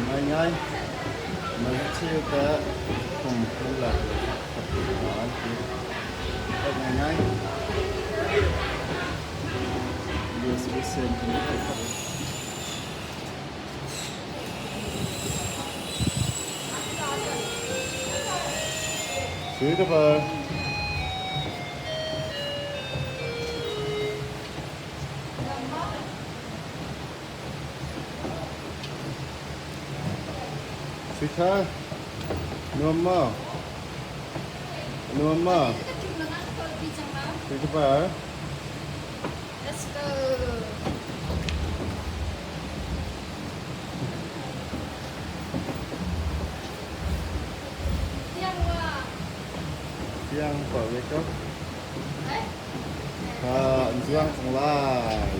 Ngaingai Malaysia ka kum hula an ti. Ngaingai USB sen Sui ka par. Sui tha. Nuam maw? Nuam maw? Sui ka par. Let's go. Tiang pa ve ko. Kha an zuang cang lai.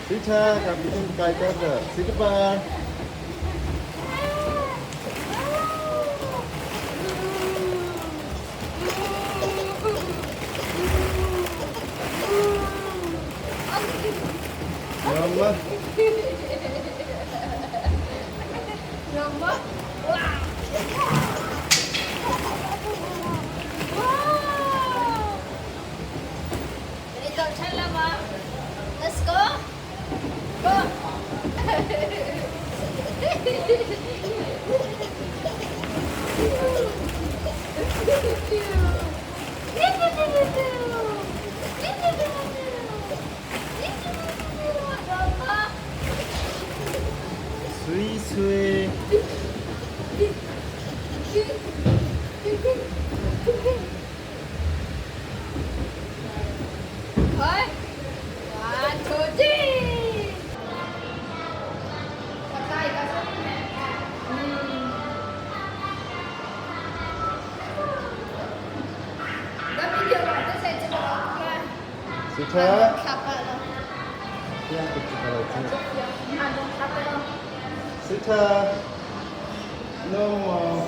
Sui tha ka bikin kai ter da. Sui ka par. Nuam ma? Nuam ma? Wow! Ito, chalama. Let's go. Go. Sui sui. One, two, three. Sui tha. Tiang tuk ka lo chu. Sui tha. Nuam maw?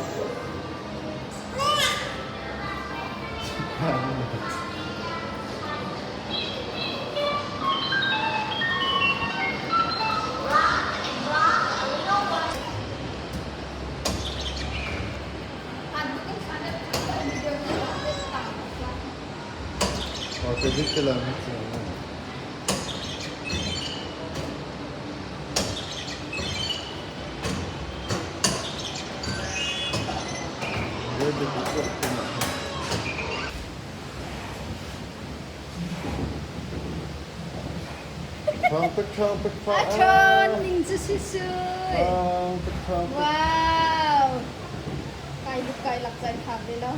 Ka dik te lang hi chu. Thawng pek thawng pek fa. A ṭhawn ning cu si sui. Thawng pek thawng pek. Wow. Kai luk kai lak zai phak ve lo.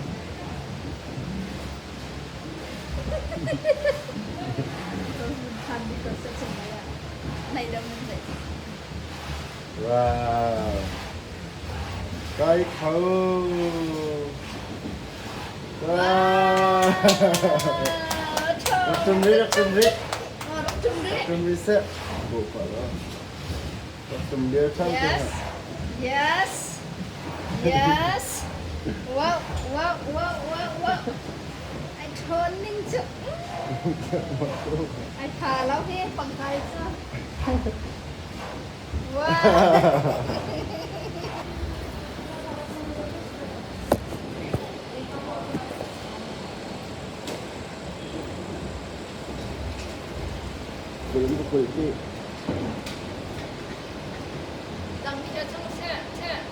Wow. Kai kho. Wow. Rak tum rih, rak tum rih. Rak tum rih seh. Bu pa lo. Rak tum lio ṭhan te. Yes. Yes. Yes. Wow, wow, wow, wow, wow. Ai ṭhawn ning cu. Ai pha lo hi pangkai cu. Wow. Kulh kulh ti. Dang video chung.